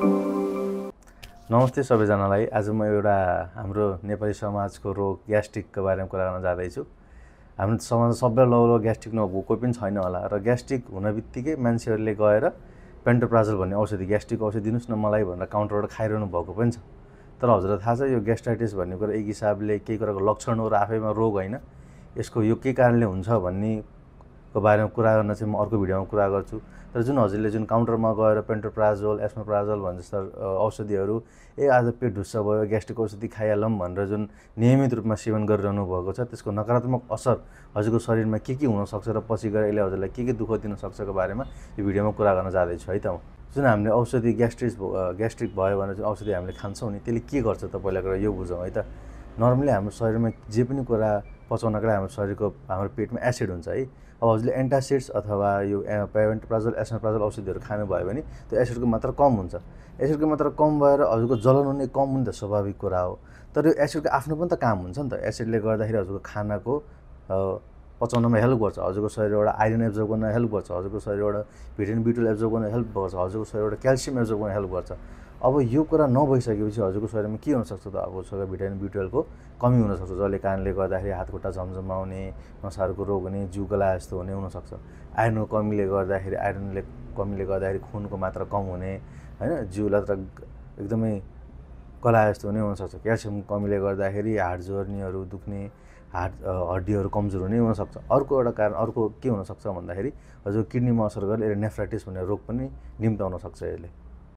नमस्ते सबैजनालाई। आज म एउटा हाम्रो नेपाली समाजको रोग ग्यास्ट्रिकको बारेमा कुरा गर्न जाँदैछु। हाम्रो समाजमा सबैलाई लगभग ग्यास्ट्रिक नभएको कोही पनि छैन होला र ग्यास्ट्रिक हुन बित्तिकै मान्छेहरूले गएर पेन्टोप्राजोल भन्ने औषधि ग्यास्ट्रिक औषधि दिनुस् न मलाई भनेर काउन्टरबाट खाइरहनु भएको पनि छ। तर हजुरलाई थाहा छ यो ग्यास्ट्राइटिस भन्ने कुरा एक हिसाबले केही कुराको लक्षण हो र आफैमा रोग होइन। यसको यो के कारणले हुन्छ भन्नेको बारेमा कुरा गर्न चाहिँ म अर्को भिडियोमा कुरा गर्छु। तर जुन हजुरले जुन काउन्टरमा गएर पेन्टोप्राजोल एस्मोप्राजोल भन्छ जस्ता औषधिहरू आज पेट ढुस्सा भयो ग्यास्ट्रिक औषधि खाइहालौँ भनेर जुन नियमित रूपमा सेवन गरिरहनु भएको छ त्यसको नकारात्मक असर हजुरको शरीरमा के हुनसक्छ र पछि गएर यसले हजुरलाई के दुःख दिन सक्छको बारेमा यो भिडियोमा कुरा गर्न जाँदैछु है त। जुन हामीले औषधि ग्यास्ट्रिक भयो भने जुन औषधि हामीले खान्छौँ नि त्यसले के गर्छ त पहिला कुरा यो बुझौँ है त। नर्मली हाम्रो शरीरमा जे पनि कुरा पचाउनको लागि हाम्रो पेटमा एसिड हुन्छ है। अब हजुरले एन्टासिड्स अथवा यो पेन्टोप्राजोल एस्मोप्राजोल औषधिहरू खानुभयो भने त्यो एसिडको मात्रा कम हुन्छ। एसिडको मात्रा कम भएर हजुरको जलन हुने कम हुने त स्वाभाविक कुरा हो। तर यो एसिडको आफ्नो पनि त काम हुन्छ नि त। एसिडले गर्दाखेरि हजुरको खानाको पचाउनमा हेल्प गर्छ, हजुरको शरीरबाट आइरन एब्जर्ब गर्न हेल्प गर्छ, हजुरको शरीरबाट भिटामिन B12 एब्जर्ब गर्न हेल्प गर्छ, हजुरको शरीरबाट क्याल्सियम एब्जर्ब गर्न हेल्प गर्छ। अब यो कुरा नभइसकेपछि हजुरको शरीरमा के हुनसक्छ त? अब शरीरमा भिटामिन B12 को कमी हुनसक्छ, जसले कारणले गर्दाखेरि हातखुट्टा झमझमाउने, नसाहरूको रोग हुने, जिउ गलाए जस्तो हुने हुनसक्छ। आइरनको कमीले गर्दाखेरि खुनको मात्रा कम हुने होइन, जिउलाई त एकदमै गलाए जस्तो हुने हुनसक्छ। क्याल्सियमको कमीले गर्दाखेरि हाड जोर्नीहरू दुख्ने, हड्डीहरू कमजोर हुने हुनसक्छ। अर्को के हुनसक्छ भन्दाखेरि हजुर किडनीमा असर गरेर यसले नेफ्राइटिस भन्ने रोग पनि निम्त्याउन सक्छ यसले।